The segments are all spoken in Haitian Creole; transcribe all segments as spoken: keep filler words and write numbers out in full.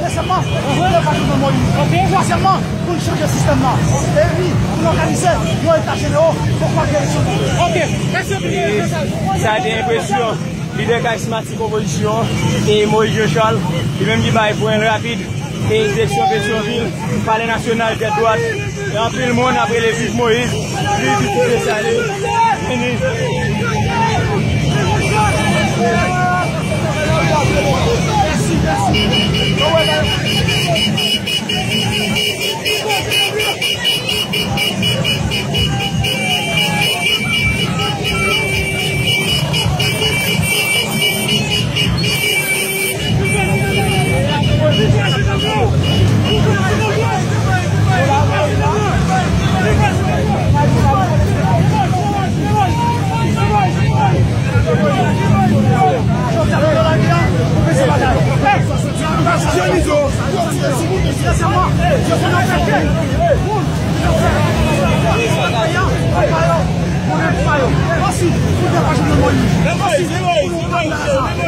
Dezyèmman, pou nou pa jwenn Moyiz. Twazyèmman, pou n chanje sistèm nan. E wi, pou n òganize yon eta jenewo, pou n pa gen eleksyon. E sa te enpresyon lidè karismatik opozisyon, e Moyiz Jan Chal, li menm ki bay pwen rapid, e direksyon Petyonvil, Palè Nasyonal, tèt dwat. E anpil moun ap rele viv Moyiz, viv Pitit Desalin. Vini.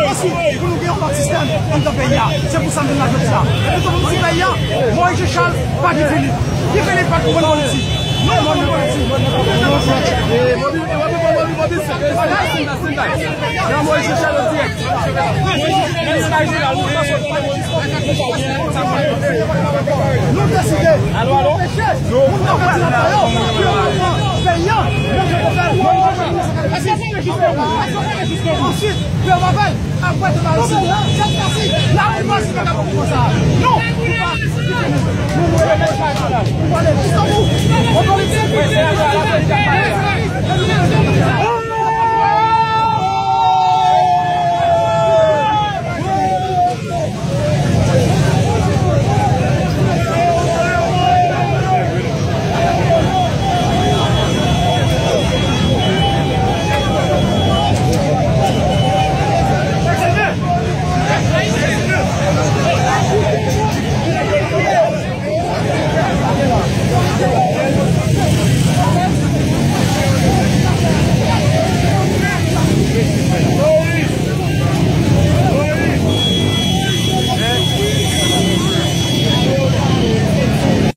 Ansi, pou nou gen yon lòt sistèm anndan peyi a. Se pou sa m vin la jodi a. Epi tou pou m di peyi a, Moyiz Jan Chal pa Guy Philippe. Guy Philippe pa t konprann politik. Non, non, non, politik. Nan Moyiz Jan Chal dirèk. Nou deside pou anpeche moun nan pati nan yo pou yo konprann peyi a. Mwen, mwen, mwen, mwen, Ansuit, pou yo pa bay, apre te bay osi, sèt pati, la pou pase pa kapab konsa. Non, nou pa, nou, nou, nou, nou, nou, nou, nou, nou, nou, nou, nou, nou, nou,